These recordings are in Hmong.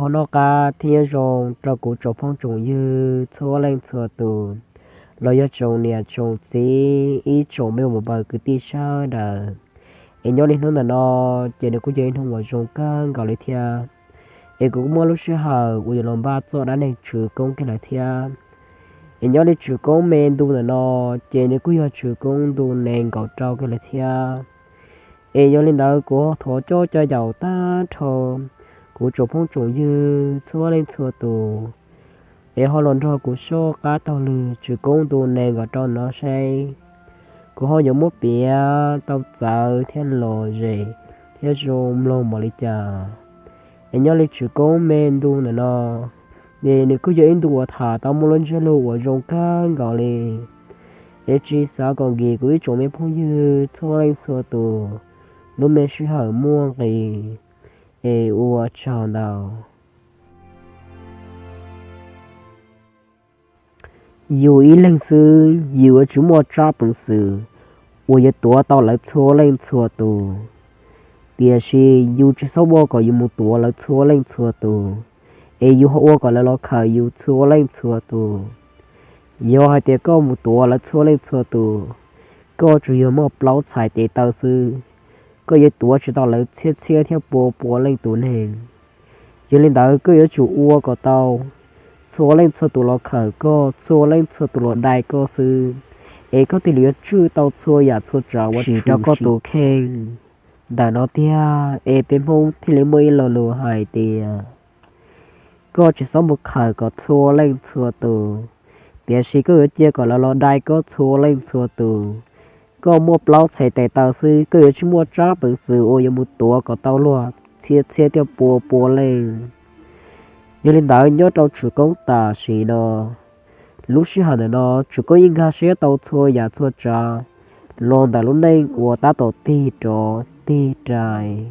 Ua noj qab thiab nyob zoo rau kuv tsoom phooj tsoom ywg txhua leej txhua tus, los yog tsoom niam tsoom txiv ib tsoom me mus npaws kwv tij sawv daws. Es nyob li hnub ntawm no ces nws kuj yog ib hnub uas zoo kawg nkaus li thiab. Es kuv kuj muaj lub sij hawm uas yuav los npaj txoj dab neeg tshwv koob kiag lawm thiab. Es nyob li tshwv koob me ntu ntawm no ces nws kuj yog tshwv koob ntu nees nkaum rau kiag lawm thiab. Es yog li ntawd kuv thov coj cov yaum tag nrho kuv tsoom phooj tsoom ywg txhua leej txhua tus, es ho los nrog kuv soj qab taug lw tshwv koob ntu nees nkaum rau no seb kuv ho yuav muab piav tau txawv thiab lom zem thiab zoo mloog npaum li cas. Es nyob li tshwv koob me ntu ntawm no, es nws kuj yog ib ntu uas tham tau muaj lub ntsiab lus uas zoo kawg nkaus li. Es tsis xav kom nkim kuv ib tsoom me phooj ywg txhua leej txhua tus lub me sij hawm muaj nqis, es ua tsaug ntau. Yus ib leeg xwb yus yuav tsis muaj tsab peev xwm uas yuav tuav tau lawv txhua leej txhua tus. Tiam sis yus tsis txhob ua kom yus mus tuav lawv txhua leej txhua tus, es yus ho ua kom lawv los khawm yus txhua leej txhua tus. Yog hais tias koj mus tuav lawv txhua leej txhua tus, koj tsuas yog muaj plaub txhais tes taw xwb, koj yuav tuav tsis tau lawv txhiab txhiab thiab pua pua leej tus neeg. Yog li ntawd koj yuav tsum ua kom tau txhua leej txhua tus los khawm koj, txhua leej txhua tus los dai koj xwb, es koj thiaj li yuav tswj tau txhua yam txhua tsav uas tsim rau koj tus kheej. Ntawm no tiag es peb Hmoob thiaj li muaj ib lo lus hais tias, koj tsis txhob mus khawm kom txhua leej txhua tus, tiam sis koj yuav cia kom lawv los dai koj txhua leej txhua tus. Koj muaj plaub txhais tes taw xwb, koj yuav tsis muaj tsab peev xwm uas yuav mus tuav kom tau luag txhiab txhiab thiab pua pua leej. Yog li ntawd nyob rau tshwv koob tam sim no, lub sij hawm ntawm no tshwv koob yeej nkag siab tau txhua yam txhua tsav los ntawm lub neej uas tab tom tig rov tig rais.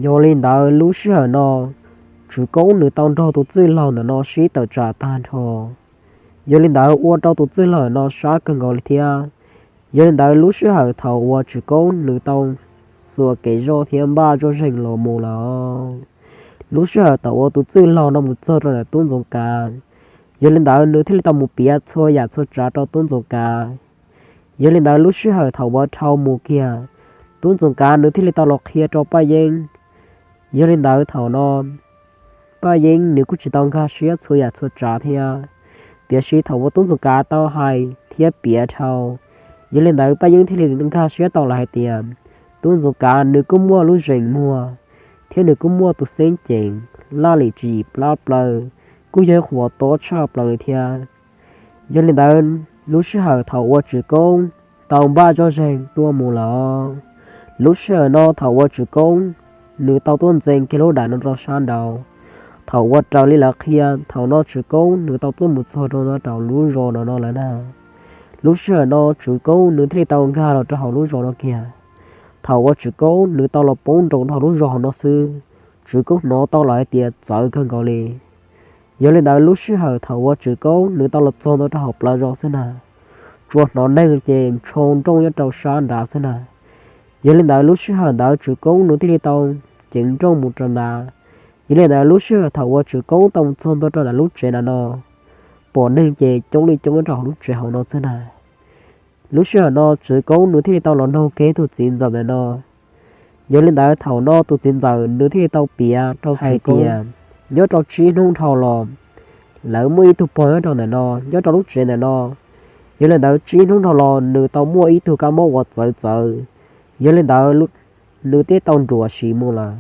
Yog li ntawd lub sij hawm no, tshwv koob nws tau nrog tus txwj laug ntawm no sib tawm tsam tag nrho. Yog li ntawd ua rau tus txwj laug ntawm no sab kawg nkaus li thiab. Yog li ntawd lub sij hawm thaum uas tshwv koob nws tau xuas kev zoj thiab npaj zoj zeeg los mus lawm, lub sij hawm thaum uas tus txwj laug no mus txog rau ntawm tub ntxoov kav, yog li ntawd nws thiaj li tau mus piav txhua yam txhua tsav rau tub ntxoov kav. Yog li ntawd lub sij hawm thaum uas dhau mus kiag, tub ntxoov kav nws thiaj li tau los qhia rau Paj Yeeb. Yog li ntawd thaum no, Paj Yeeb nws kuj tsis tau nkag siab txhua yam txhua tsav thiab, tiam sis thaum uas tub ntxoov kav tau hais thiab piav dhau, yog li ntawd Paj Yeeb thiaj li nkag siab tau lawm hais tias, tub ntxoov kav nws kuj muaj lub zeem muag, thiab nws kuj muaj tus xeeb ceem laj lim tswv yim plab plaws, kuj yog qhov tob tshaj plaws li thiab. Yog li ntawd, lub sij hawm thaum uas tshwv koob tau npaj zoj zeeg tuaj mus lawm, lub sij hawm no thaum uas tshwv koob nws tau tuaj ntxeev kiag lub dam no rau sab nraud. Thaum uas raws li lawv qhia, thaum no tshwv koob nws tau tuaj mus txog rau no rau lub zos no no lawm na. Lub sij hawm no tshwv koob nws thiaj li tau nkag los rau hauv lub zos no kiag. Thaum uas tshwv koob nws tau los poob nroos rau hauv lub zos hauv no xwb, tshwv koob hnov tau lawm hais tias txawv kawg nkaus li. Yog li ntawd lub sij hawm thaum uas tshwv koob nws tau los txog ntua rau hauv plawv zos xwb na, tsuas hnov neeg ces ntshoo nrooj nyob rau sab nrad xwb na. Yog li ntawd lub sij hawm ntawd tshwv koob nws thiaj li tau ceev nrooj mus rau nrad. Yog li ntawd lub sij hawm thaum uas tshwv koob tau mus txog ntua rau ntawm lub tsev ntawm no, pom neeg ces coob li coob nyob rau hauv lub tsev hauv no xwb na. Lub sij hawm no tshwv koob nws thiaj li tau los noog kiag tus txiv ntxawm ntawm no. Yog li ntawd thaum no tus txiv ntxawm nws thiaj li tau piav rau hais tias, nyob rau tsib hnub dhau los, lawv muaj ib tug pog nyob rau ntawm no, nyob rau lub tsev ntawm no. Yog li ntawd tsib hnub dhau los nws tau muaj ib tug kab mob uas txawv txawv. Yog li ntawd nws twb tau nruam sim mus lawm.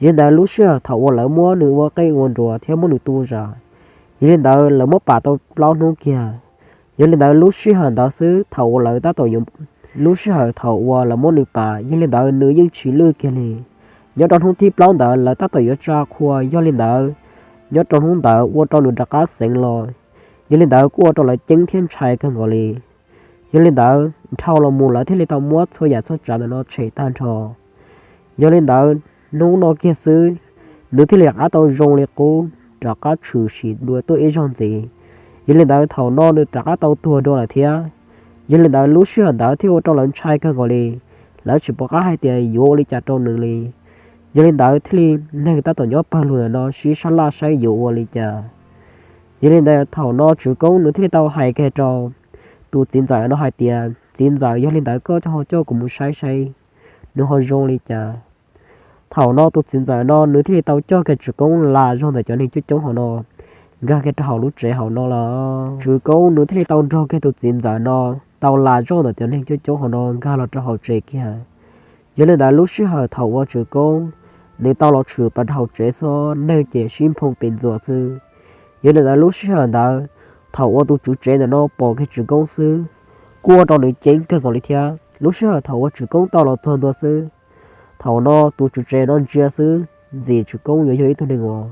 Yog li ntawd lub sij hawm thaum uas lawv muab nws ua qej ua nruas thiab muab nws tu zam, yog li ntawd lawv muab pam tau plaub hnub kiag. Yog li ntawd lub sij hawm ntawd xwb thaum uas lawv tab tom yuav, lub sij hawm thaum uas lawv muab nws pam, yog li ntawd nws yeej tsis lwj kiag li. Nyob rau hnub thib plaub ntawd lawv tab tom yuav tsa qhua, yog li ntawd nyob rau hnub ntawd ua rau nws rov qab xeev los. Yog li ntawd kuj ua rau lawv ceeb thiab ntshai kawg nkaus li. Yog li ntawd dhau los mus lawv thiaj li tau muab txhua yam txhua tsav ntawm no tshem tag nrho. Yog li ntawd hnub no kiag xwb, nws thiaj li rov qab tau zoo li qub, rov qab tshwm sim dua tuaj ib zaug ntxiv. Yog li ntawd thaum no nws rov qab tau tuag dua lawm thiab. Yog li ntawd lub sij hawm ntawd thiaj ua rau lawv ntshai kawg nkaus li, lawv tsis pom qab hais tias yuav ua li cas rau nws li. Yog li ntawd thiaj li neeg tab tom nyob pawg lug ntawm no sib sab laj saib yuav ua li cas. Yog li ntawd thaum no Tswv Koob nws thiaj li tau hais kiag rau tus txiv ntxawm no hais tias, Txiv ntxawm, yog li ntawd koj ho coj kuv mus saib saib nws ho zoo li cas. Thaum no tus txiv ntxawm no nws thiaj li tau coj kiag Tswv Koob las zog ntawm cov neeg coob coob hauv no nkag kiag rau hauv lub tsev hauv no lawm. Tswv Koob nws thiaj li tau nrog kiag tus txiv ntxawm no tau las zog ntawm cov neeg coob coob hauv no nkag los rau hauv tsev kiag. Yog li ntawd lub sij hawm thaum uas Tswv Koob nws tau los tshwm plaws rau hauv tsev xwb, neeg ces sib nphoo pes ntxuas xwb. Yog li ntawd lub sij hawm ntawd, thaum uas tus tswv tsev ntawm no pom kiag Tswv Koob xwb, kuj ua rau nws ceeb kawg nkaus li thiab. Lub sij hawm thaum uas Tswv Koob tau los txog ntua xwb, thaum no tus tswv tsev no ntsia xwb, ntxim Tswv Koob yuav yog ib tug neeg uas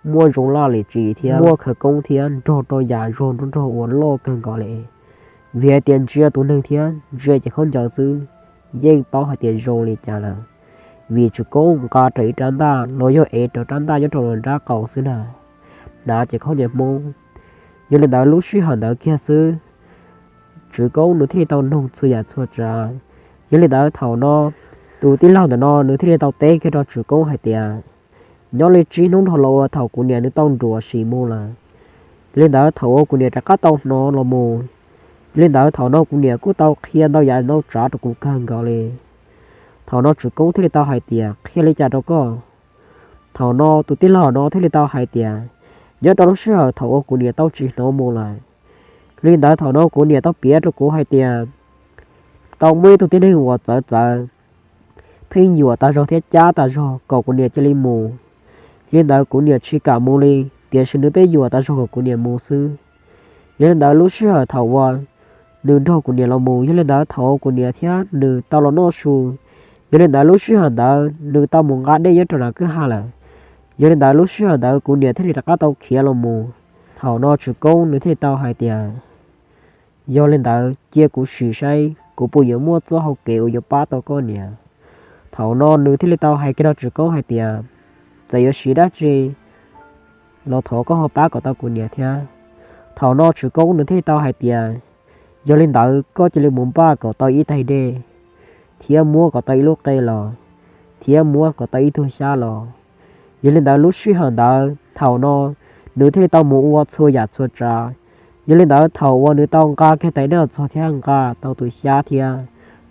muaj zoo laj lim tswv yim thiab muaj khawv koob thiab nrog rau yam zoo nruab nrog uas loj kawg nkaus li. Vim hais tias ntsia tus neeg thiab ntsia cov khaub ncaws xwb, yeej paub hais tias zoo li cas lawm. Vim Tswv Koob nqa rawv ib rab ntaj los yog ev rawv rab ntaj nyob rau nrab qaum xwb na, hnav cov khaub ncaws Hmoob. Yog li ntawd lub sij hawm ntawd kiag xwb, Tswv Koob nws thiaj li tau noog txhua yam txhua tsav. Yog li ntawd thaum no tus tij laug ntawm no nws thiaj li tau teb kiag rau Tswv Koob hais tias, Nyob li tsib hnub dhau los uas thaum kuv niam nws tau nruam sim mus lawm, yog li ntawd thaum uas kuv niam rov qab tau hnov los mus, yog li ntawd thaum no kuv niam kuj tau qhia ntau yam ntau tsav rau kuv kawg nkaus li. Thaum no Tswv Koob thiaj li tau hais tias, Qhia li cas rau koj? Thaum no tus tij laug no thiaj li tau hais tias, Nyob rau lub sij hawm thaum uas kuv niam tau tsis hnov mus lawm, yog li ntawd thaum no kuv niam tau piav rau kuv hais tias tau muaj ib tug tib neeg uas txawv txawv, pheej yuam tas zog thiab cab tas zog kom kuv niam cia li mus. Yog li ntawd kuv niam tsis kam mus li, tiam sis nws pheej yuam tas zog kom kuv niam mus xwb. Yog li ntawd lub sij hawm thaum uas nws nrog kuv niam los mus, yog li ntawd thaum kuv niam thiab nws tau los noj su, yog li ntawd lub sij hawm ntawd nws tau mus nqa dej nyob rau nram kwj ha lawm. Yog li ntawd lub sij hawm ntawd kuv niam thiaj li rov qab tau khiav los mus. Thaum no Tswv Koob nws thiaj li tau hais tias, Yog li ntawd cia kuv sim saib kuv puas yuav muaj txoj hau kev uas yuav pab tau koj niam. Thaum no nws thiaj li tau hais kiag rau Tswv Koob hais tias, Txawm yuav siv dab tsi los thov koj ho pab kom tau kuv niam thiab. Thaum no Tswv Koob nws thiaj li tau hais tias, Yog li ntawd koj cia li mus npaj kom tau ib taig dej, thiab muab kom tau ib lub qe los, thiab muab kom tau ib tug xyab los. Yog li ntawd lub sij hawm ntawd thaum no nws thiaj li tau mus ua txhua yam txhua tsav. Yog li ntawd thaum uas nws tau nqa kiag tais dej los txog thiab nqa tau tus xyab thiab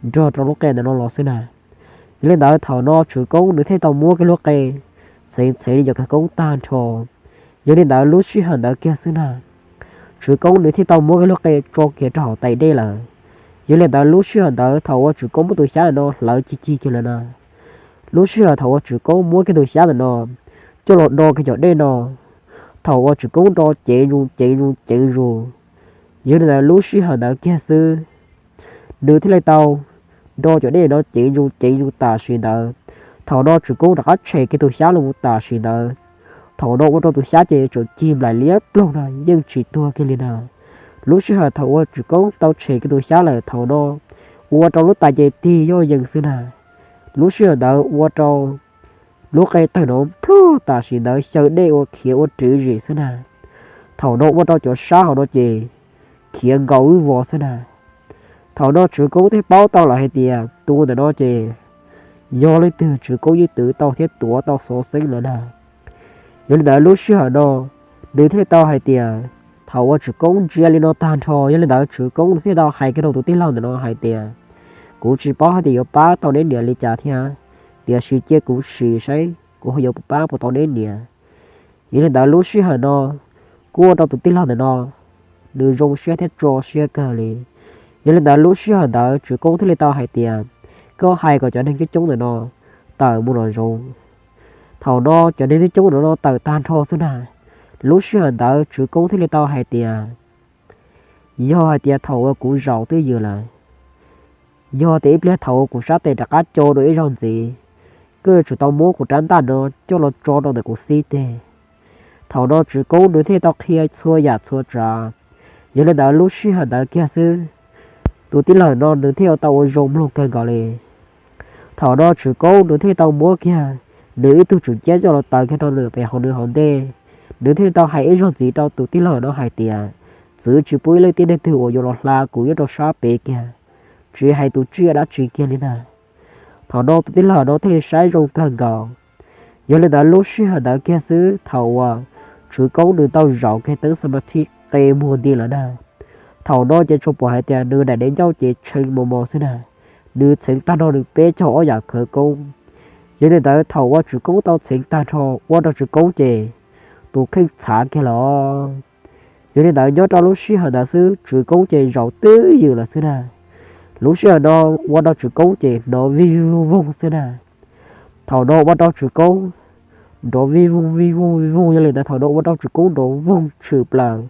nrog rau lub qe ntawm no los xwb na. Yog li ntawd thaum no Tswv Koob nws thiaj tau muab kiag lub qe txheev txheev li cov khawv koob tag nrho. Yog li ntawd lub sij hawm ntawd kiag xwb na, Tswv Koob nws thiaj tau muab kiag lub qe tso kiag rau hauv tais dej lawm. Yog li ntawd lub sij hawm ntawd thaum uas Tswv Koob muab tus xyab ntawm no hlawv cig cig kiag lawm na, lub sij hawm thaum uas Tswv Koob muab kiag tus xyab ntawm no coj los do kiag cov dej no, thaum uas Tswv Koob do ceev zus ceev zus ceev zus, yog li ntawd lub sij hawm ntawd kiag xwb, nws thiaj li tau do cov dej no ceev zus ceev zus tam sim ntawd. Thaum no Tswv Koob rov qab tshem kiag tus xyab los mus tam sim ntawd. Thaum no ua rau tus xyab ces tsaus cig nplaim liab ploog na, yeej tsis tuag kiag li na. Lub sij hawm thaum uas Tswv Koob tau tshem kiag tus xyab lawm thaum no, ua rau lub tais ces tig yoj yees xwb na. Lub sij hawm ntawd ua rau lub qe tawg no plog tam sim ntawd xyaw dej ua khiav ua rwv zim xwb na. Thaum no ua rau cov sab hauv no ces khiav nkaus vwj vos xwb na. Thaum no Tswv Koob thiaj paub tau lawm hais tias tus ntawm no ces yog leej twg Tswv Koob yeej twv tau thiab tuav tau xov xeeb lawm na. Yog li ntawd lub sij hawm no nws thiaj li tau hais tias, thaum uas Tswv Koob ntsia li no tag nrho, yog li ntawd Tswv Koob nws thiaj li tau hais kiag rau tus tij laug ntawm no hais tias, kuv tsis paub hais tias yuav pab tau neb niam li cas thiab, tiam sis cia kuv sim saib kuv ho yuav pab puas tau neb niam. Yog li ntawd lub sij hawm no kuj ua rau tus tij laug ntawm no nws zoo siab thiab tso siab kawg li. Yog li ntawd lub sij hawm ntawd Tswv Koob thiaj li tau hais tias, koj hais kom cov neeg coob coob ntawm no tawm mus los zoo. Thaum no cov neeg coob coob ntawm no tawm tag nrho xwb na. Lub sij hawm ntawd Tswv Koob thiaj li tau hais tias, yog hais tias thaum uas kuv zaum twj ywm lawm, yog tias ib pliag thaum uas kuv sab tes rov qab co dua ib zaug ntxiv, koj yuav tsum tau muab kuv rab ntaj no coj los tso rau ntawm kuv xib teg. Thaum no Tswv Koob nws thiaj li tau qhia txhua yam txhua tsav. Yog li ntawd lub sij hawm ntawd kiag xwb, tus tij laug no nws thiaj li tau ua zoo mloog kawg nkaus li. Thaum no Tswv Koob nws thiaj li tau muab kiag nws ib tug tswm ciab coj los taws kiag rau nws pem hauv nws hauv ntej. Nws thiaj li tau hais ib zaug ntxiv rau tus tij laug no hais tias, txwv tsis pub ib leej tib neeg twg uas yuav los hla kuv nyob rau sab pem kiag, tsis hais tus tsiaj dab tsi kiag li na. Thaum no tus tij laug no thiaj li saib zoo kawg nkaus. Yog li ntawd lub sij hawm ntawd kiag xwb thaum uas Tswv Koob nws tau zaum kiag teeb xab ma thib qe muag nti lawm na, thaum no ces tsuas pom hais tias nws daim dev ncauj ces tshee mos mos xwb na, nws txheev tag nrho nws peb caug ob yam khawv koob. Yog li ntawd thaum uas Tswv Koob tau txheev tag nrho ua rau Tswv Koob ces tus kheej txhav kiag los. Yog li ntawd nyob rau lub sij hawm ntawd xwb Tswv Koob ces zaum twb ywm lawm xwb na. Lub sij hawm no ua rau Tswv Koob ces hnov vij vij voog voog xwb na. Thaum no ua rau Tswv Koob nrov vij voog vij voog vij voog, yog li ntawd thaum no ua rau Tswv Koob nrov voog tshwm plaws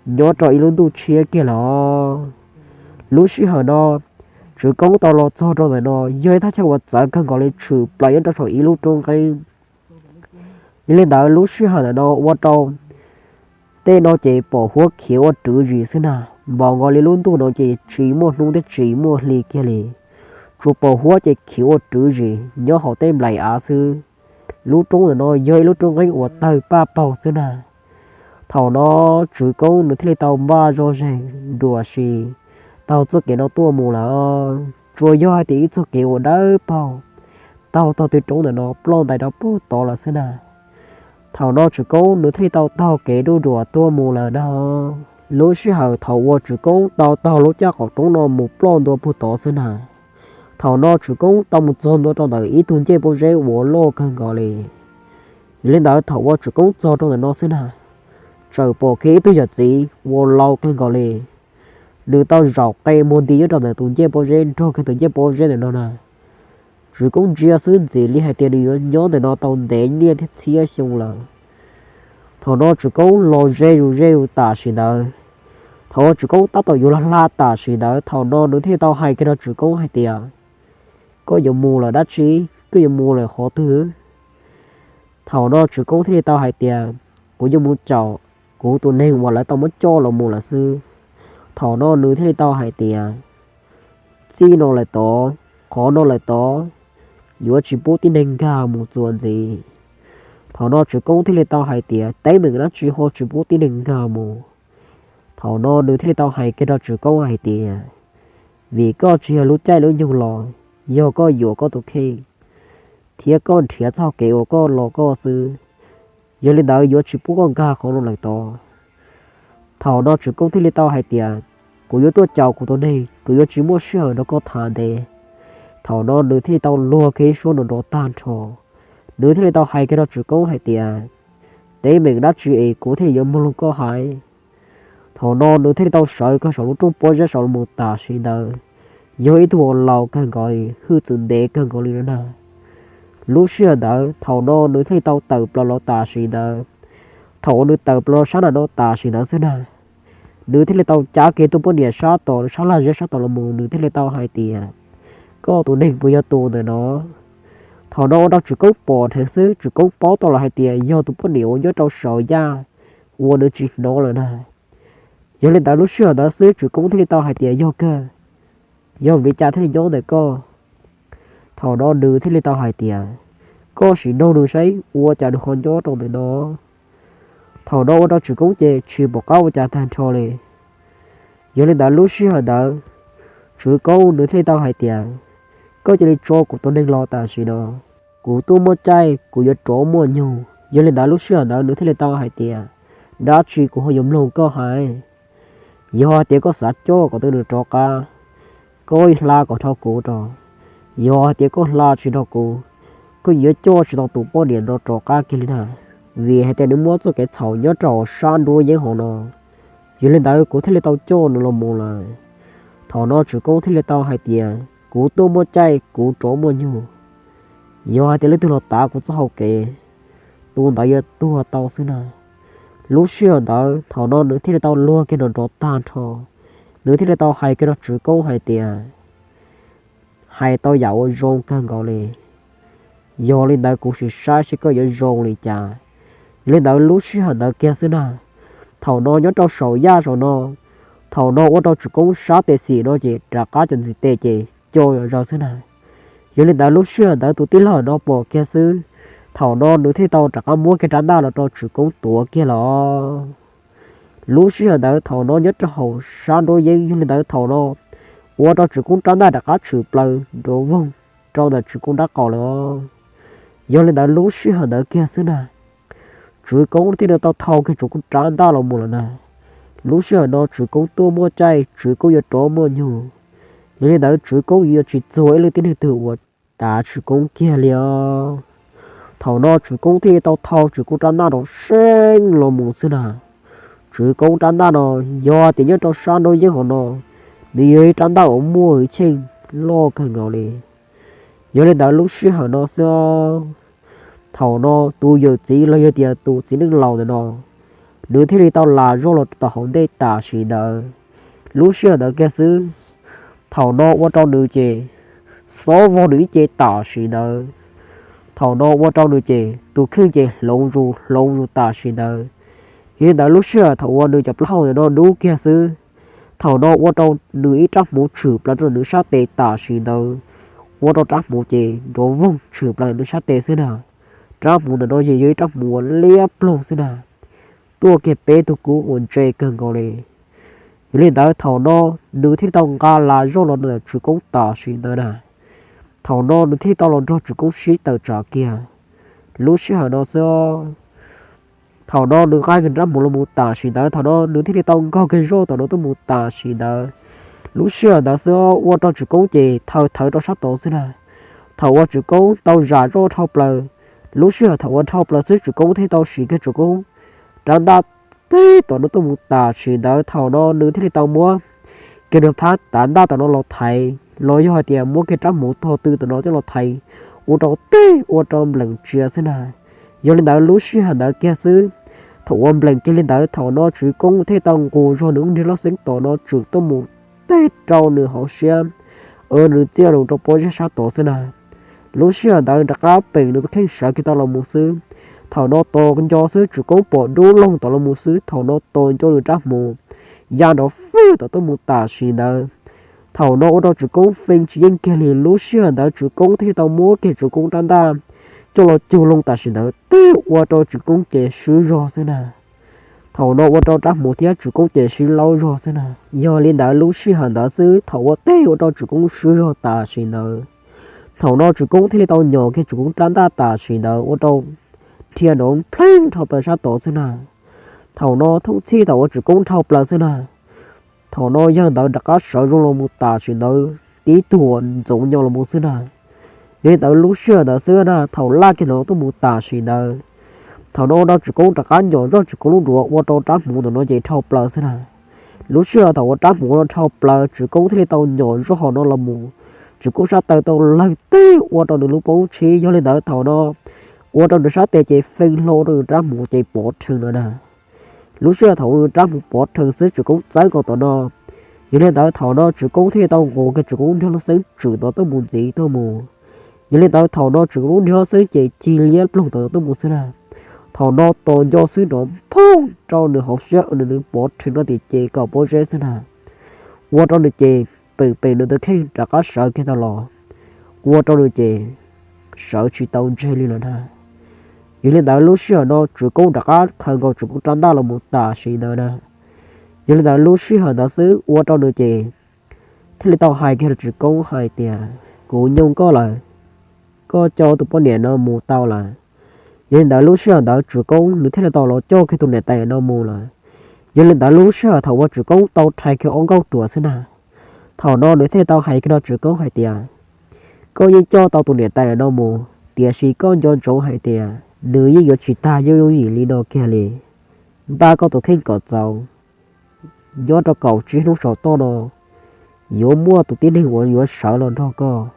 nyob rau ib lub ntuj tshiab kiag los. Lub sij hawm no Tswv Koob tau los txog rau ntawm no yog ib thaj chaw uas txawv kawg nkaus li tshwm plaws nyob rau saum ib lub roob nqeeb. Yog li ntawd lub sij hawm ntawm no ua rau tej no ces pom huab khiav ua rwv zim xwb na. Npaum nkaus li lub ntuj no ces tsis muaj hnub thiab tsis muaj hli kiag li, tsuas pom huab ces khiav ua rwv zim nyob hauv tej nplaim av xwb. Lub roob ntawm no yog ib lub roob nqeeb uas tawg paj paug xwb na. Thaum no Tswv Koob nws thiaj li tau npaj zog zeeg dua si taug txoj kev no tuaj mus lawm. Tsuas yog hais tias ib txoj kev uas dawb paug taug taug tej roob ntawm no ploj ntais rau puag tod lawm xwb na. Thaum no Tswv Koob nws thiaj li tau taug kev dub duam tuaj mus lawm na. Lub sij hawm thaum uas Tswv Koob tau taug lub caj qaum roob no mus ploj ntua puag tod xwb na, thaum no Tswv Koob tau mus txog ntua rau ntawm ib tug ncej pob zeb uas loj kawg nkaus li. Yog li ntawd thaum uas Tswv Koob txog rau ntawm no xwb na, txawm pom kiag ib tug yawm txiv uas laus kawg nkaus li, nws tau zaum qe muag nti nyob rau ntawm tus ncej pob zeb nrog kiag tus ncej pob zeb ntawm no na. Tswv Koob ntsia xwb ntxim li hais tias nws yuav nyob ntawm no tau ntev niaj thiab txhiab xyoo lawm. Thaum no Tswv Koob los ze zus ze zus tam sim ntawd, thaum Tswv Koob tab tom yuav los hla tam sim ntawd, thaum no nws thiaj tau hais kiag rau Tswv Koob hais tias, koj yuav mus lawm dab tsi? Koj yuav mus lawm qhov twg? Thaum no Tswv Koob thiaj li tau hais tias, kuv yuav mus caum kuv tus neeg uas lawv tau muab coj los mus lawm xwb. Thaum no nws thiaj li tau hais tias, txij no lawm tod, qhov no lawm tod, yuav tsis pub tib neeg nkag mus txuas ntxiv. Thaum no Tswv Koob thiaj li tau hais tias, teeb meem dab tsi ho tsis pub tib neeg nkag mus? Thaum no nws thiaj li tau hais kiag rau Tswv Koob hais tias, vim koj tsis yog lub caij lub nyoog los, yog koj yuam koj tus kheej thiab koj nrhiav txoj kev uas koj los koj xwb. Yog li ntawd yuav tsis pub koj nkag qhov no lawm tod. Thaum no Tswv Koob thiaj li tau hais tias, kuv yuav tuaj caum kuv tus neeg, kuv yuav tsis muaj sij hawm nrog koj tham ntev. Thaum no nws thiaj li tau luag kiag ib suab nrov nrov tag nrho. Nws thiaj li tau hais kiag rau Tswv Koob hais tias, teeb meem dab tsi es kuv thiaj yuav mloog koj hais? Thaum no nws thiaj li tau sawv kiag saum lub rooj pob zeb saud los mus tam sim ntawd. Yog ib tug uas laus kawg nkaus li, hwj txwv ntev kawg nkaus li no na. Lub sij hawm ntawd thaum no nws thiaj li tau tawm plaws los tam sim ntawd. Thaum uas nws tawm plaws los sab nram no tam sim ntawd xwb na, nws thiaj li tau cav kiag tus poj niam sab tom, sab laj zeb sab tom los mus, nws thiaj li tau hais tias, koj tus neeg puas yog tus ntawm no? Thaum no ua rau Tswv Koob pom dheev xwb, Tswv Koob paub tau lawm hais tias yog tus poj niam uas nyob rau saum yaj uas nws tsis hnov lawm na. Yog li ntawd lub sij hawm ntawd xwb Tswv Koob thiaj li tau hais tias, yog kawg, yog vim li cas thiaj li nyob ntawm koj? Thaum no nws thiaj li tau hais tias, koj sim nug nws saib ua cas nws ho nyob rau ntawm no. Thaum no ua rau Tswv Koob ces tsis pom qab ua cas tag nrho li. Yog li ntawd lub sij hawm ntawd, Tswv Koob nws thiaj li tau hais tias, koj cia li tso kuv tus neeg los tam sim no, kuv tuaj muaj caij kuv yuav rov muaj nyoog. Yog li ntawd lub sij hawm ntawd nws thiaj li tau hais tias, dab tsi kuv ho yuav mloog koj hais? Yog hais tias koj xav coj kom tus neeg rov qab, koj hla kom dhau kuv rau. Yog hais tias koj hla tsis dhau kuv, koj yuav coj tsis tau tus poj niam no rov qab kiag li na, vim hais tias nws muab txoj kev txhaum nyob rau hauv sab nruab yeeb hauv no. Yog li ntawd kuv thiaj li tau coj nws los mus lawm. Thaum no Tswv Koob thiaj li tau hais tias, kuv tuaj muaj caij kuv rov muaj nyoog. Yog hais tias leej twg los tav kuv txoj hau kev, tus ntawd yuav tuag tau xwb na. Lub sij hawm ntawd thaum no nws thiaj li tau luag kiag nrov nrov tag nrho. Nws thiaj li tau hais kiag rau Tswv Koob hais tias, hais tau yam uas zoo kawg nkaus li. Yog li ntawd kuv sim saib seb koj yuav zoo li cas. Yog li ntawd lub sij hawm ntawd kiag xwb na, thaum no nyob rau saum yaj saum no, thaum no ua rau Tswv Koob sab tes xim no ces rov qab cov ntxiv tes ces co zom zaws xwb na. Yog li ntawd lub sij hawm ntawd tus tij laug no pom kiag xwb, thaum no nws thiaj tau rov qab muab kiag rab ntaj los rau Tswv Koob tuav kiag los. Lub sij hawm ntawd thaum no nyob rau hauv sab nruab yeeb, yog li ntawd thaum no ua rau Tswv Koob rab ntaj rov qab tshwm plaws nrov voog rau ntawm Tswv Koob rab qau lawm. Yog li ntawd lub sij hawm ntawd kiag xwb na, Tswv Koob thiaj li tau thau kiag Tswv Koob rab ntaj los mus lawm na. Lub sij hawm no Tswv Koob tuaj muaj caij, Tswv Koob yuav rov muaj nyoog. Yog li ntawd Tswv Koob yuav tsis txuag ib leej tib neeg twg uas tav Tswv Koob kiag li os. Thaum no Tswv Koob thiaj li tau thau Tswv Koob rab ntaj rov seeb los mus xwb na. Tswv Koob rab ntaj no yog tias nyob rau sab nruab yeeb hauv no, nws yog ib rab ntaj uas muaj hwj chim loj kawg nkaus li. Yog li ntawd lub sij hawm no xwb, thaum no tus yawm txiv los yog tias tus txiv neej laus ntawm no, nws thiaj li tau las zoj los tom hauv ntej tam sim ntawd. Lub sij hawm ntawd kiag xwb, thaum no ua rau nws ces xob vog nws ib ce tam sim ntawd. Thaum no ua rau nws ces tus kheej ces hloov zus hloov zus tam sim ntawd. Yog li ntawd lub sij hawm thaum uas nws cov plaub hau ntawm no dub kiag xwb, thaum no ua rau nws ib rab hmuv tshwm plaws rau nws sab tes tam sim ntawd. Ua rau rab hmuv ces nrov voog tshwm plaws nws sab tes xwb na. Rab hmuv ntawm no ces yog ib rab hmuv uas liab ploog xwb na, tuaj kiag peb tug kub uas ntse kawg nkaus li. Yog li ntawd thaum no nws thiaj li tau nqa las zoj los ntawm Tswv Koob tam sim ntawd na. Thaum no nws thiaj li tau los nrog Tswv Koob sib tawm tsam kiag. Lub sij hawm no xwb, thaum no nws nqa kiag rab hmuv los mus tam sim ntawd, thaum no nws thiaj li tau nkaug kiag zoj tom no tuaj mus tam sim ntawd. Lub sij hawm ntawd xwb ua rau Tswv Koob ces thawv thawv rau sab tod xwb na. Thaum uas Tswv Koob tau zam zoj dhau plaws, lub sij hawm thaum uas dhau plaws xwb Tswv Koob thiaj tau siv kiag Tswv Koob rab ntaj teb tom no tuaj mus tam sim ntawd. Thaum no nws thiaj li tau muab kiag nws phab tav ntaj tom no los thaiv, los yog hais tias muab kiag rab hmuv tog tw tom no coj los thaiv, ua rau teb ua rau nplees tsia xwb na. Yog li ntawd lub sij hawm ntawd kiag xwb, thaum uas nplees kiag li ntawd thaum no Tswv Koob thiaj tau nqus zog nws lub nrig loj xeeb tom no tshwm tuaj mus teb rau nws hauv siab, nws txia los rau pob zeb sab tod xwb na. Lub sij hawm ntawd rov qab peem nws tus kheej sawv kiag tau los mus xwb. Thaum no tos nco xwb Tswv Koob pom dub loog tom los mus xwb, thaum no tos nco nws rab hmuv ya nrov fwj tom tuaj mus tam sim ntawd. Thaum no ua rau Tswv Koob feej tsis yeej kiag li. Lub sij hawm ntawd Tswv Koob thiaj tau muab kiag Tswv Koob rab ntaj coj los cug loo tam sim ntawd teb ua rau Tswv Koob ces swb zog xwb na. Thaum no ua rau rab hmuv thiab Tswv Koob ces sib laub zog xwb na. Yog li ntawd lub sij hawm ntawd xwb thaum ua teb ua rau Tswv Koob swb zog tam sim ntawd, thaum no Tswv Koob thiaj li tau nyom kiag Tswv Koob rab ntaj tam sim ntawd ua rau dhia nrov npleeg dhau plaws sab tod xwb na. Thaum no thooj txhij thaum uas Tswv Koob dhau plaws xwb na, thaum no yawg ntawd rov qab sawv zoo los mus tam sim ntawd tib tug uas ntxoov nyo los mus xwb na. Yog li ntawd lub sij hawm ntawd xwb na thaum laj kiag no tuaj mus tam sim ntawd, thaum no ua rau Tswv Koob rov qab nyom zoj Tswv Koob lub duav ua rau rab hmuv ntawm no ces dhau plaws xwb na. Lub sij hawm thaum uas rab hmuv no dhau plaws Tswv Koob thiaj li tau nyom zoj hauv no los mus, Tswv Koob sab taw tau lawg teb ua rau nws lub poob tshib. Yog li ntawd thaum no ua rau nws sab tes ces feej hlo rau nws rab hmuv ces pov rhees lawm na. Lub sij hawm thaum nws rab hmuv pov rhees xwb Tswv Koob txawb nkaus tom no. Yog li ntawd thaum no Tswv Koob thiaj li tau nqus kiag Tswv Koob lub nrig loj xeeb tshwm tom tuaj mus ntxiv tuaj mus. Yog li ntawd thaum no Tswv Koob lub nrig loj xeeb ces cig liab ploog tom no tuaj mus xwb na. Thaum no tos nco xwb nrov nphooj rau nws hauv siab nws pov rhees rau tim ces kaum pob zeb xwb na. Ua rau nws ces peem peem nws tus kheej rov qab sawv kiag tau los, ua rau nws ces sawv tsis tau ntseg li lawm na. Yog li ntawd lub sij hawm no Tswv Koob rov qab khaws nkaus Tswv Koob rab ntaj los mus tam sim ntawd na. Yog li ntawd lub sij hawm ntawd xwb ua rau nws ces thiaj li tau hais kiag rau Tswv Koob hais tias, kuv nyoo koj lawm, koj coj tus poj niam no mus tau lawm. Yog li ntawd lub sij hawm ntawd Tswv Koob nws thiaj li tau los coj kiag tus niam tais no mus lawm. Yog li ntawd lub sij hawm thaum uas Tswv Koob tau rhais kiag ob nkauj ruam xwb na, thaum no nws thiaj li tau hais kiag rau Tswv Koob hais tias, koj yeej coj tau tus niam tais no mus, tiam sis koj nco ntsoov hais tias nws yeej yuav tsis tag yooj yooj yim li no kiag li. Npaj koj tus kheej kom txaus, nyob rau kaum tsib hnub saum toj no yuav muaj tus tib neeg uas yuav sawv los nrog koj.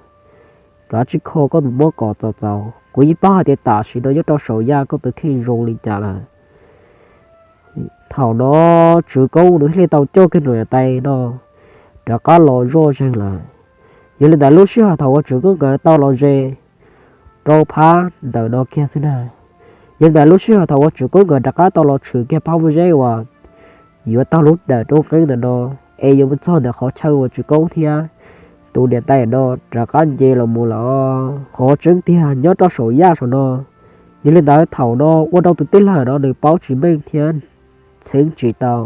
Kav tsij kho koj tus mob kom txaus txaus, kuv yeej paub hais tias tam sim no nyob rau saum yaj koj tus kheej zoo li cas lawm. Thaum no Tswv Koob nws thiaj li tau coj kiag tus niam tais no rov qab los zoj zeeg lawm. Yog li ntawd lub sij hawm thaum uas Tswv Koob nkawd tau los ze rau phab ntawm no kiag xwb na. Yog li ntawd lub sij hawm thaum uas Tswv Koob nkawd rov qab tau los tshwm kiag phab pob zeb uas yuav taug lub dawm roob qeeb ntawm no, es yuav mus txog ntawm qhov chaw uas Tswv Koob thiab tus niam tais no rov qab nce los mus lawm. Qhov tseeb tiag nyob rau saum yaj saum no. Yog li ntawd thaum no ua rau tus tij laug no nws paub tsis meej thiab txheeb tsis tau.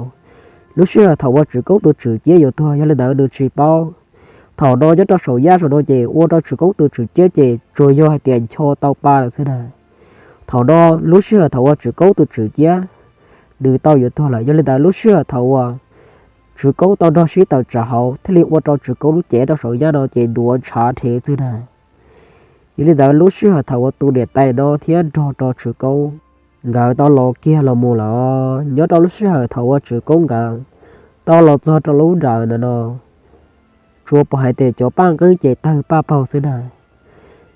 Lub sij hawm thaum uas Tswv Koob tus tswm ciab yuav tuag, yog li ntawd nws tsis paub. Thaum no nyob rau saum yaj saum no ces ua rau Tswv Koob tus tswm ciab ces tsuas yog hais tias ncho tau pa lawm xwb na. Thaum no lub sij hawm thaum uas Tswv Koob tus tswm ciab nws tau yuav tuag lawm, yog li ntawd lub sij hawm thaum uas Tswv Koob tau nrog sib tawm tsam hauv thiaj li ua rau Tswv Koob lub cev rau saum yaj no ces ntuav ntshav rhev xwb na. Yog li ntawd lub sij hawm thaum uas tus niam tais no thiab nrog rau Tswv Koob nkawd tau los kiag los mus lawm, nyob rau lub sij hawm thaum uas Tswv Koob nkawd tau los txog rau lub nram ntawm no, tsuas pom hais tias cov paj nqeeb ces tawg paj paug xwb na.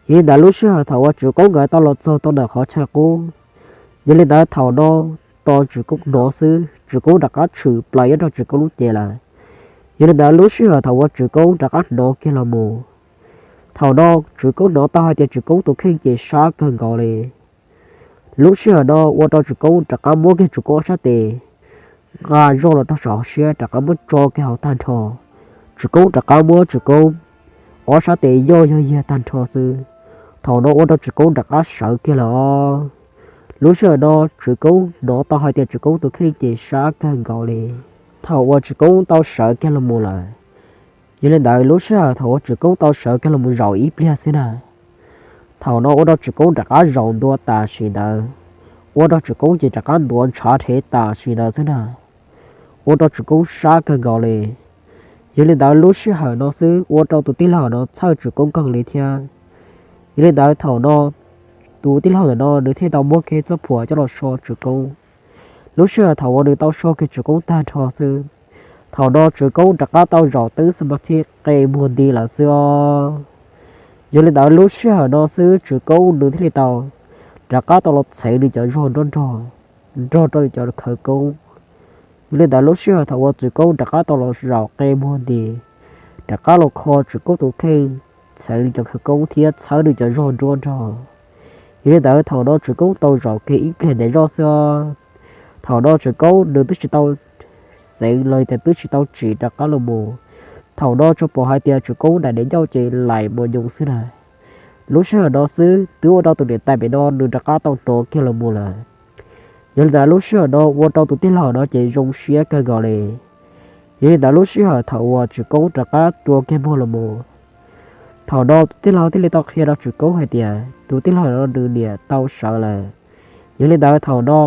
Yog li ntawd lub sij hawm thaum uas Tswv Koob nkawd tau los txog tau ntawm qhov chaw qub, yog li ntawd thaum no tos Tswv Koob hnov xwb, Tswv Koob rov qab tshwm plaws nyob rau Tswv Koob lub cev lawm. Yog li ntawd lub sij hawm thaum uas Tswv Koob rov qab hnov kiag los mus, thaum no Tswv Koob hnov tau hais tias Tswv Koob tus kheej ces sab kawg nkaus li. Lub sij hawm no ua rau Tswv Koob rov qab muab kiag Tswv Koob ob sab tes nqa zoj los rau saum hauv siab rov qab muab tso kiag hauv tag nrho. Tswv Koob rov qab muab Tswv Koob ob sab tes yoj yog yiag tag nrho xwb. Thaum no ua rau Tswv Koob rov qab sawv kiag lawm os. Lub sij hawm no Tswv Koob hnov tau hais tias Tswv Koob tus kheej ces sab kawg nkaus li. Thaum uas Tswv Koob tau sawv kiag los mus lawm, yog li ntawd lub sij hawm thaum uas Tswv Koob tau sawv kiag los mus zaum ib pliag xwb na, thaum no ua rau Tswv Koob rov qab zaum ntua tam sim ntawd, ua rau Tswv Koob ces rov qab ntuav ntshav rhev tam sim ntawd xwb na, ua rau Tswv Koob sab kawg nkaus li. Yog li ntawd lub sij hawm no xwb ua rau tus tij laug no txhawj Tswv Koob kawg li thiab. Yog li ntawd thaum no tus tij laug ntawm no nws thiaj tau muab kiag txoj phuam coj los so Tswv Koob. Lub sij hawm thaum uas nws tau so kiag Tswv Koob tag nrho xwb, thaum no Tswv Koob rov qab tau zaum twb xab mas thib qe muag nti lawm xwb os. Yog li ntawd lub sij hawm no xwb Tswv Koob nws thiaj li tau rov qab tau los txheev nws cov zog nrog nrog, nrog rau cov khawv koob. Yog li ntawd lub sij hawm thaum uas Tswv Koob rov qab tau los zaum qe muag nti, rov qab los kho Tswv Koob tus kheej, txheev nws cov khawv koob thiab txhawb nws cov zog nruab nrog. Yog li ntawd thaum no Tswv Koob tau zaum kiag ib pliag ntev zog xwb os. Thaum no Tswv Koob nws twb tsis tau xeev los tias twb tsis tau tsim rov qab los mus. Thaum no tsuas pom hais tias Tswv Koob daim niam ncauj ces laim mos nyoos xwb na. Lub sij hawm no xwb twb ua rau tus niam tais pem no nws rov qab tau hnov kiag los mus lawm. Yog li ntawd lub sij hawm no ua rau tus tij laug no ces zoo siab kawg nkaus li. Yog li ntawd lub sij hawm thaum uas Tswv Koob rov qab rua kiag muag los mus, thaum no tus tij laug thiaj li tau qhia rau Tswv Koob hais tias tus tij laug no nws niam tau sawv lawm. Yog li ntawd thaum no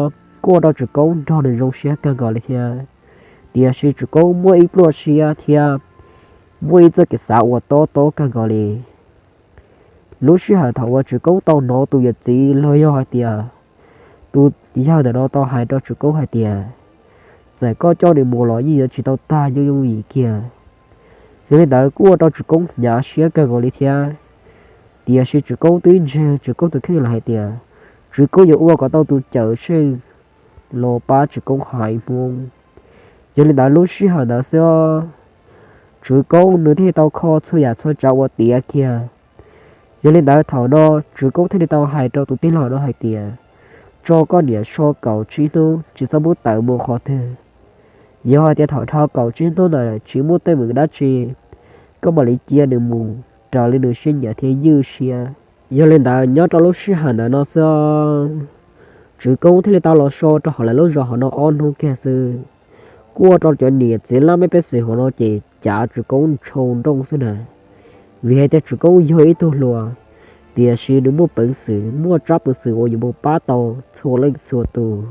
kuj ua rau Tswv Koob nrog nws zoo siab kawg nkaus li thiab. Tiam sis Tswv Koob muaj ib pluaj siab thiab muaj ib txoj kev xav uas tob tob kawg nkaus li. Lub sij hawm thaum uas Tswv Koob tau hnov tus yawm txiv los yog hais tias tus yawg ntawm no tau hais rau Tswv Koob hais tias, txawm koj coj nws mus los yeej yuav tsis tau tag yooj yooj yim kiag. Yog li ntawd kuj ua rau Tswv Koob hnyav siab kawg nkaus li thiab. Tiam sis Tswv Koob twb ntseeg Tswv Koob tus kheej lawm hais tias Tswv Koob yuav ua kom tau tus cawm seej los pab Tswv Koob haiv Hmoob. Yog li ntawd lub sij hawm ntawd xwb, Tswv Koob nws thiaj li tau kho txhua yam txhua tsav ua tiav kiag. Yog li ntawd thaum no Tswv Koob thiaj li tau hais rau tus tij laug no hais tias, tso koj niam so kaum tsib hnub tsis txhob muab tawm mus qhov twg. Yog hais tias thaum dhau kaum tsib hnub ntawd tsis muaj teeb meem dab tsi, koj mam li cia nws mus raws li nws siab nyiam thiab ywj siab. Yog li ntawd nyob rau lub sij hawm ntawd no xwb, Tswv Koob thiaj li tau los so rau hauv lawv lub zos hauv no ob hnub kiag xwb. Kuj ua rau cov niam txiv laj mej pej xeem hauv no ces cav Tswv Koob ntshau nrooj xwb na. Vim hais tias Tswv Koob yog ib tug hluas, tiam sis nws muaj peev xwm muaj tsab peev xwm uas yuav mus pab tau txhua leej txhua tus.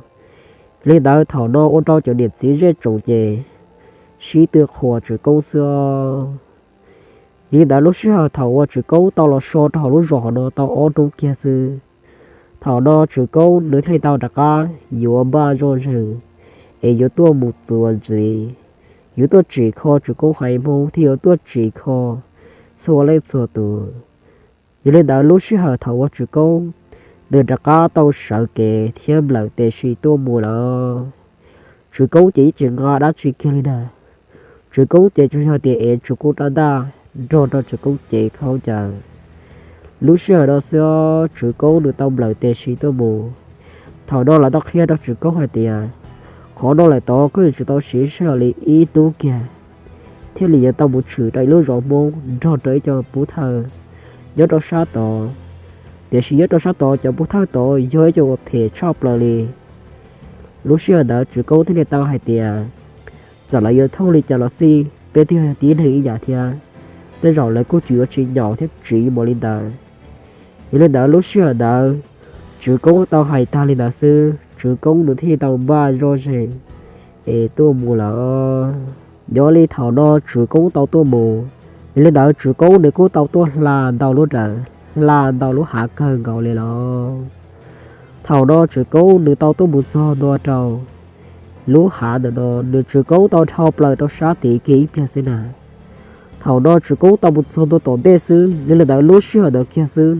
Li ntawd thaum no ua rau cov niam txiv zej tsoom ces sib tw qhuas Tswv Koob xwb os. Yog li ntawd lub sij hawm thaum uas Tswv Koob tau los so rau hauv lub zos hauv no tau ob hnub kiag xwb, thaum no Tswv Koob nws thiaj li tau rov qab yuav npaj zoj zeeg es yuav tuaj mus txuas ntxiv, yuav tuaj tsim kho Tswv Koob haiv Hmoob thiab yuav tuaj tsim kho txhua leej txhua tus. Yog li ntawd lub sij hawm thaum uas Tswv Koob nws rov qab tau sawv kev thiab nplawm tes si tuaj mus lawm, Tswv Koob ces yeej tsis nqa dab tsi kiag li na. Tswv Koob ces tsuas yog tias ev Tswv Koob rab ntaj nrog rau Tswv Koob cev khaub ncaws. Lub sij hawm no xwb Tswv Koob nws tau nplawm tes si tuaj mus. Thaum no lawv tau qhia rau Tswv Koob hais tias, qhov no lawm tod koj yuav tsum tau siv sij hawm li ib hnub kiag thiaj li yuav tau mus tshwm rau ib lub zos Hmoob nrog rau ib co pub thawj nyob rau sab tod. Tiam sis nyob rau sab tod cov pub thawj tod yog ib co uas phem tshaj plaws li. Lub sij hawm ntawd Tswv Koob thiaj li tau hais tias, txawm lawv yuav thooj li cas los xij, peb twb yog tib neeg ib yam thiab, tej zaum lawv kuj tsis yuav tsis nyaum thiab tsis mus li ntawd. Yog li ntawd lub sij hawm ntawd Tswv Koob tau hais tag li ntawd xwb, Tswv Koob nws thiaj tau npaj zoj ze es tuaj mus lawm. Nyob li thaum no Tswv Koob tau tuaj mus, yog li ntawd Tswv Koob nws kuj tau tuaj hla ntau lub dawm, hla ntau lub hav kawg nkaus li los. Thaum no Tswv Koob nws tau tuaj mus txog ntua rau lub hav ntawm no, nws Tswv Koob tau dhau plaws rau sab tid kiag ib pliag xwb na. Thaum no Tswv Koob tau mus txog ntua tom ntej xwb, yog li ntawd lub sij hawm ntawd kiag xwb,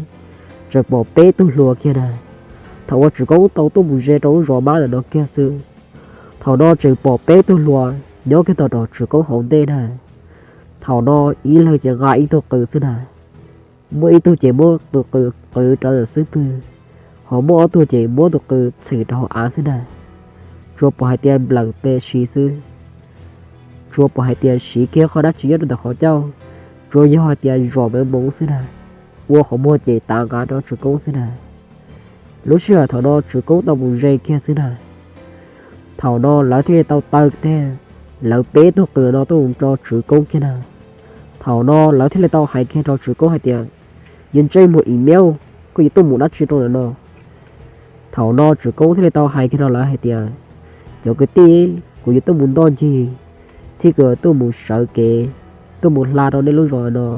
tseem pom peb tug hluas kiag na. Thaum uas Tswv Koob tau tuaj mus ze rau lub zos mab ntawm no kiag xwb, thaum no tseem pom peb tug hluas nyob kiag tom rau Tswv Koob hauv ntej na. Thaum no ib leeg ces nqa ib tug qws xwb na. Muaj ib tug ces muab tus qws qws rau ntawm xub pwg, ho muaj ob tug ces muab tus qws txhim rau hauv av xwb na. Tsuas pom hais tias nplawm pe si xwb, tsuas pom hais tias siv kiag qhov dab tsi nyob rau ntawm qhov ncauj, tsuas yog hais tias zom mev moov xwb na, ua qhov muag ces tav nqa rau Tswv Koob xwb na. Lub sij hawm thaum no Tswv Koob tau mus ze kiag xwb na. Thaum no lawv thiaj li tau taw kiag lawv peb tug qws no tuaj mus rau Tswv Koob kiag na. Thaum no lawv thiaj li tau hais kiag rau Tswv Koob hais tias, Yog ntsej muag email, koj yuav tuaj mus dab tsi rau ntawm no? Thaum no Tswv Koob thiaj li tau hais kiag rau lawv hais tias, Cov kwv tij, kuv yuav tuaj mus ntoj ncig, thiab kuv tuaj mus sawv kev, tuaj mus hla rau nej lub zos no.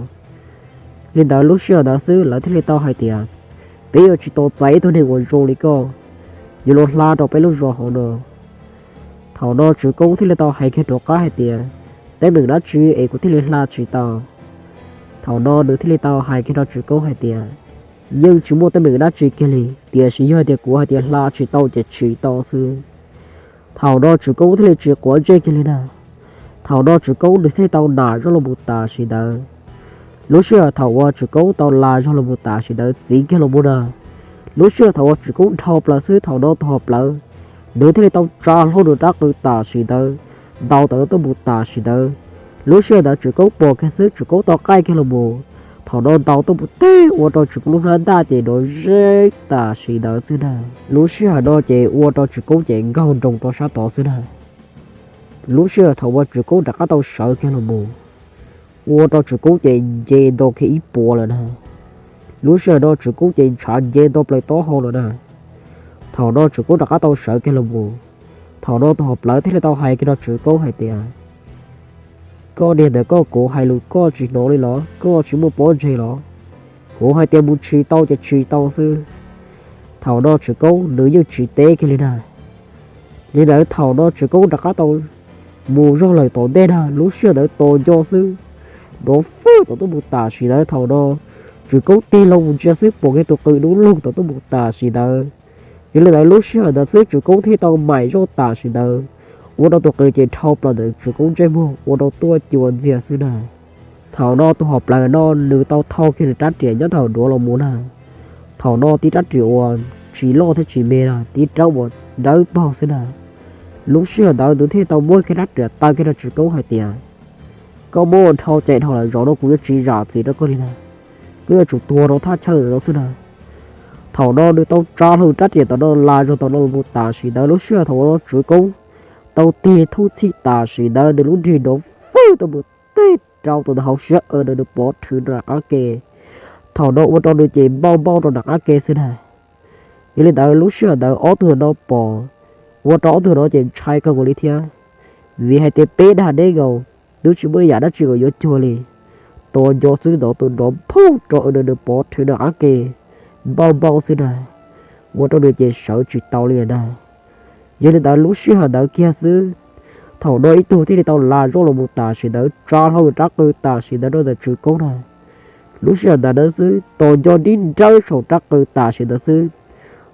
Li ntawd lub sij hawm ntawd xwb lawv thiaj li tau hais tias, Peb yuav tsis tau txais ib tug neeg uas zoo li koj yuav los hla rau peb lub zos hauv no. Thaum no Tswv Koob thiaj li tau hais kiag rov qab hais tias, Teeb meem dab tsi es kuv thiaj li hla tsis tau? Thaum no nws thiaj li tau hais kiag rau Tswv Koob hais tias, Yeej tsis muaj teeb meem dab tsi kiag li, tiam sis yog tias kuv hais tias hla tsis tau ces tsis tau xwb. Thaum no Tswv Koob thiaj li tsis quav ntsej kiag li na. Thaum no Tswv Koob nws thiaj tau nas zoj los mus tam sim ntawd. Lub sij hawm thaum uas Tswv Koob tau las zog los mus tam sim ntawd txiv kiag los mus na, lub sij hawm thaum uas Tswv Koob dhau plaws xwb thaum no tus hom plawv nws thiaj li tau tsa hlo nws rab qws tam sim ntawd, ntaus tom no tuaj mus tam sim ntawd. Lub sij hawm ntawd Tswv Koob pom kiag xwb Tswv Koob tau qaij kiag los mus, thaum no ntaus tuaj mus teg ua rau Tswv Koob lub hnab ntaj ces nrov zeb tam sim ntawd xwb na. Lub sij hawm no ces ua rau Tswv Koob ces nkaug nroos rau sab tod xwb na. Lub sij hawm thaum uas Tswv Koob rov qab tau sawv kiag los mus, ua rau Tswv Koob ces nce nto kiag ib puas lawm na. Lub sij hawm no Tswv Koob ces ntshav nce nto plaws taub hau lawm na. Thaum no Tswv Koob rov qab tau sawv kiag los mus, thaum no tus hom plawv thiaj li tau hais kiag rau Tswv Koob hais tias, Koj niag ntawm koj, kuv hais lus koj tsis hnov li los? Koj tsis muaj pob ntseg los? Kuv hais tias mus tsis tau ces tsis tau xwb. Thaum no Tswv Koob nws yeej tsis teb kiag li na. Li ntawd thaum no Tswv Koob rov qab tau mus zog lawm tom ntej na, lub sij hawm ntawd tos nco xwb, nrov fwj tom tuaj mus tam sim ntawd. Thaum no Tswv Koob tig loo mus ntsia xwb pom kiag tus qws dub lug tom tuaj mus tam sim ntawd. Yog li ntawd lub sij hawm ntawd xwb Tswv Koob thiaj tau maim zoj tam sim ntawd, ua rau tus qws ces dhau plaws ntawm Tswv Koob ntsej muag ua rau tuaj cua ntxiag xwb na. Thaum no tus hom plawv no nws tau thau kiag nws rab riam nyob rau hauv duav los mus na. Thaum no tib rab riam uas tsis loj thiab tsis me na, tib rab uas dawb paug xwb na. Lub sij hawm ntawd nws thiaj tau muab kiag rab riam taw kiag rau Tswv Koob hais tias, Koj muab ua dhau cais dhau lawm, zaum no kuv yuav tsis zam txim rau koj li na. Koj yuav tsum tuag rau thaj chaw ntawm no xwb na. Thaum no nws tau tsa hlo rab riam tom no las zog tom no los mus tam sim ntawd, lub sij hawm thaum no Tswv Koob tau tig thub txhij tam sim ntawd nws lub nrig nrov fwj tau mus teg rau tom ntawm hauv siab aw ntawd nws pov rhwv nram qab ke. Thaum no ua rau nws ces npauj npauj rau nram qab ke xwb na. Yog li ntawd lub sij hawm ntawd ob tug no pom, ua rau ob tug no ces ntshai kawg nkaus li thiab, vim hais tias peb dag deb nkaus, twb tsis muaj ib yam dab tsi uas yuav cuag li. Tos nco xwb ntawd tus nrov nphauj rau aw ntawd nws pov rhwv nram qab ke, npauj npauj xwb na, ua rau nws ces sawv tsis tau li na. Yog li ntawd lub sij hawm ntawd kiag xwb, thaum no ib tug thiaj li tau las zoj los mus tam sim ntawd tsa hlo nws rab qws tam sim ntawd rau ntawm Tswv Koob na. Lub sij hawm ntawd xwb tos nco nrib nrawb saum rab qws tam sim ntawd xwb.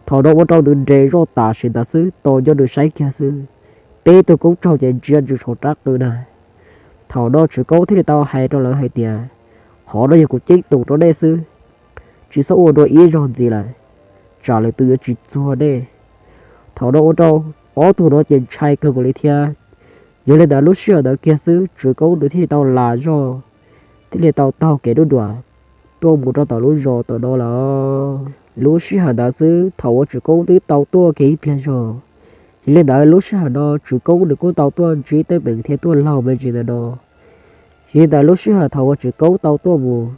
Thaum no ua rau nws nres zoj tam sim ntawd xwb, tos nco nws saib kiag xwb, peb tug koob tsaug ces ntsia ntsws saum rab qws na. Thaum no Tswv Koob thiaj li tau hais rau lawv hais tias, Qhov no yog kuv ceeb toom rau nej xwb, tsis txhob ua dua ib zaug ntxiv lawm, tsam lwm tus yuav tsis txuag nej. Thaum no ua rau ob tug no ces ntshai kawg nkaus li thiab. Yog li ntawd lub sij hawm ntawd kiag xwb Tswv Koob nws thiaj li tau las zog, thiaj li tau taug kev dub duam tuaj mus rau tom lub zos tom no lawm. Lub sij hawm ntawd xwb thaum uas Tswv Koob twb tau tuaj kiag ib pliag zog, Yog li ntawd lub sij hawm no Tswv Koob nws kuj tau tuaj ntsib teeb meem thiab tuaj laug me ntsis ntawm no. Yog li ntawd lub sij hawm thaum uas Tswv Koob tau tuaj mus,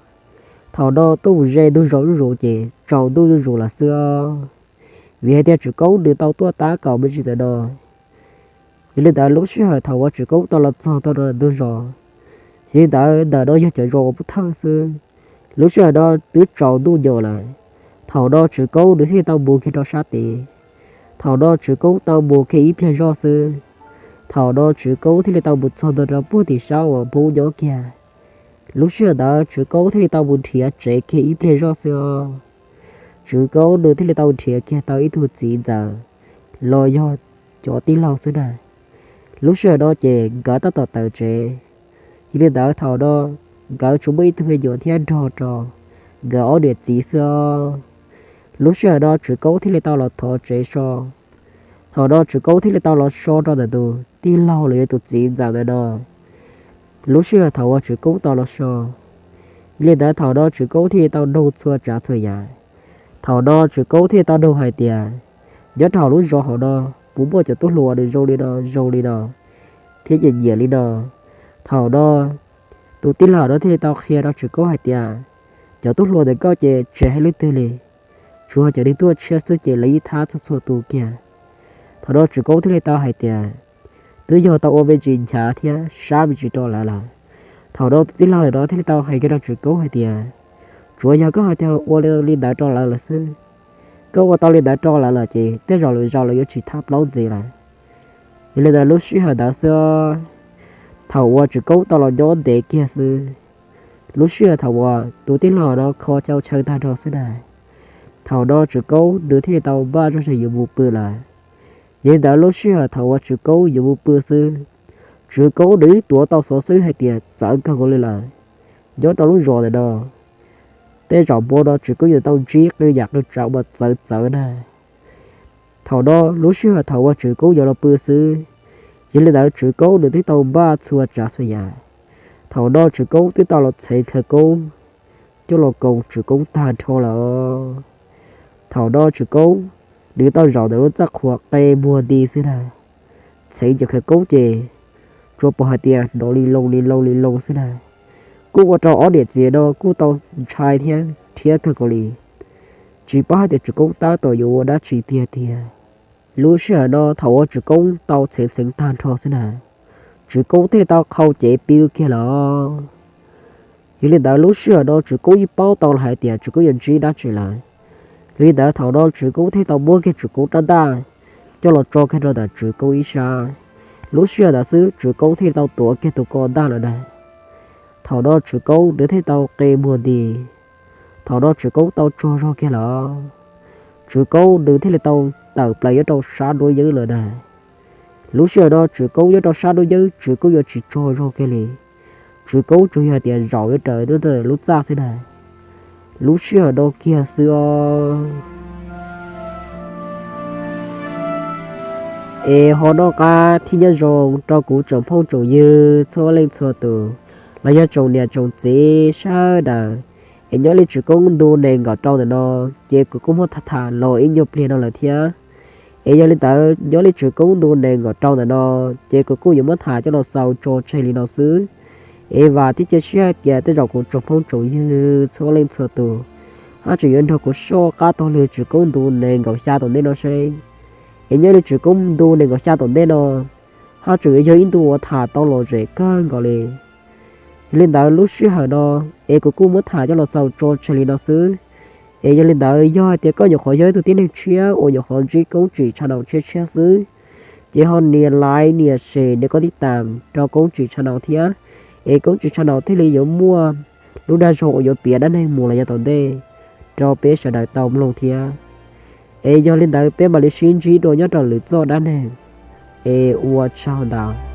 thaum no tuaj mus ze ntug zos zuj zus ces tsaus ntuj zuj zus lawm xwb. Vim hais tias Tswv Koob nws tau tuaj tab kaum me ntsis ntawm no. Yog li ntawd lub sij hawm thaum uas Tswv Koob tau los txog tau rau ntug zos, yog li ntawd ntawm no yog cov zos uas pub thawj xwb. Lub sij hawm no twb tsaus ntuj nyo lawm. Thaum no Tswv Koob nws thiaj li tau mus kiag rau sab tid. Thaum no Tswv Koob tau mus kiag ib pliag zoj xwb. Thaum no Tswv Koob thiaj li tau mus txog ntua rau puag tim sab uas Hmoob nyob kiag. Lub sij hawm ntawd Tswv Koob thiaj li tau mus nrhiav tsev kiag ib pliag zoj xwb os. Tswv Koob nws thiaj li tau nrhiav kiag tau ib tug txiv ntxawm los yog cov tij laug xwb na. Lub sij hawm no ces nkawd tab tom tawm tsev. Yog li ntawd thaum no nkawd tsuas muaj ib tug me nyuam thiab nrog rau nkawd ob niam txiv xwb os. Lub sij hawm no Tswv Koob thiaj li tau los thov tsev so. Thaum no Tswv Koob thiaj li tau los so rau ntawm tus tij laug los yog tus txiv ntxawm ntawm no. Lub sij hawm thaum uas Tswv Koob tau los so, yog li ntawd thaum no Tswv Koob thiaj li tau noog txhua tsav txhua yam. Thaum no Tswv Koob thiaj li tau noog hais tias, nyob rau hauv lub zos hauv no puas muaj cov tub hluas nws zoo li no zoo li no thiab nyiam nyiam li no? Thaum no tus tij laug no thiaj li tau qhia rau Tswv Koob hais tias, cov tub hluas ntawm koj ces tsis hais leej twg li, tsuas cov neeg tuaj tshiab xwb ces lawv yeej thab txhua txhua tus kiag. Thaum no Tswv Koob thiaj li tau hais tias, twb yog tau ua me ntsis nchav thiab sab me ntsis rau lawv lawm. Thaum no tus tij laug no thiaj li tau hais kiag rau Tswv Koob hais tias, tsuav yog koj hais tias ua li ntawd rau lawv lawm xwb, koj ua tau li ntawd rau lawv lawm ces tej zaum lwm zaus lawv yuav tsis thab plaub ntxiv lawm. Yog li ntawd lub sij hawm ntawd xwb, thaum uas Tswv Koob tau los nyob ntev kiag xwb, lub sij hawm thaum uas tus tij laug no kho chaw tag nrho xwb na, thaum no Tswv Koob nws thiaj li tau npaj zoj zeeg yuav mus pw lawm. Yog li ntawd lub sij hawm thaum uas Tswv Koob yuav mus pw xwb, Tswv Koob nws twb tuav tau xov xwm hais tias txawv kawg nkaus li lawm. Nyob rau lub zos ntawm no, tej zaum hmo no Tswv Koob yuav tau ntsib qee yam qee tsav uas txawv txawv na. Thaum no lub sij hawm thaum uas Tswv Koob yuav los pw xwb, yog li ntawd Tswv Koob nws twb tau npaj txhua tsav txhua yam. Thaum no Tswv Koob twb tau los txheev khawv koob coj los koom Tswv Koob tag nrho lawm. Thaum no Tswv Koob nws tau zaum ntawm lub txaj qhua qe muag nti xwb na. Txheev cov khawv koob ces tsuas pom hais tias hnov li loo li loo li loo xwb na. Kuj ua rau ob niam txiv no kuj tau ntshai thiab rhiab kawg nkaus li, tsis paub hais tias Tswv Koob tab tom yuav ua dab tsi tiag tiag. Lub sij hawm no thaum uas Tswv Koob tau txheev txheev tag nrho xwb na, Tswv Koob thiaj li tau qhau cev pw kiag lawm. Yog li ntawd lub sij hawm no Tswv Koob yeej paub tau los hais tias Tswv Koob yuav ntsib dab tsi lawm. Yog li ntawd thaum no Tswv Koob thiaj tau muab kiag Tswv Koob rab ntaj coj los tso kiag rau ntawm Tswv Koob ib sab. Lub sij hawm ntawd xwb Tswv Koob thiaj tau tuav kiag tus ko ntaj lawm na. Thaum no Tswv Koob nws thiaj tau qe muag nti. Thaum no Tswv Koob tau tsaug zog kiag lawm. Tswv Koob nws thiaj li tau tawm plaws nyob rau sab duab yeeb lawm na. Lub sij hawm no Tswv Koob nyob rau sab duab yeeb Tswv Koob yuav tsis tsaug zog kiag li. Tswv Koob tsuas yog hais tias zaum nyob raws lub txaj xwb na. Lub sij hawm no kiag xwb os. Es ho noj qab thiab nyob zoo rau kuv tsoom phooj tsoom ywg txhua leej txhua tus, los yog tsoom niam tsoom txiv sawv daws. Es nyob li Tswv Koob ntu nees nkaum rau ntawm no, ces kuv kuj muab tham tham los ib nyuag pliag no lawm thiab. Es yog li ntawd nyob li Tswv Koob ntu nees nkaum rau ntawm no, ces kuv kuj yuav muab tham coj los xaus tso tseg li no xwb. Es vam thiab cia siab hais tias tej zaum kuv tsoom phooj tsoom ywg txhua leej txhua tus, haj tseem yuav nrog kuv soj qab taug lw Tswv Koob ntu nees nkaum xya tom ntej no seb. Es nyob li Tswv Koob ntu nees nkaum xya tom ntej no, haj tseem yuav yog ib ntu uas tham tau lom zem kawg nkaus li. Yog li ntawd lub sij hawm no, es kuv kuj muab tham coj los xaus tso tseg li no xwb. Es yog li ntawd yog hais tias koj nyuam qhuav yog ib tug tib neeg tshiab uas nyuam qhuav ntsib Koob Tsim channel tshiab tshiab xwb, ces ho nias like nias share nias koj tib tam rau Koob Tsim channel thiab. Es Koob Tsim channel thiaj li yuav muaj lub dag zog uas yuav piav dab neeg mus los yav tom ntej rau peb sawv daws tau mloog thiab. Es yog li ntawd peb mam li sib ntsib dua nyob rau lwm txoj dab neeg. Es ua tsaug ntau.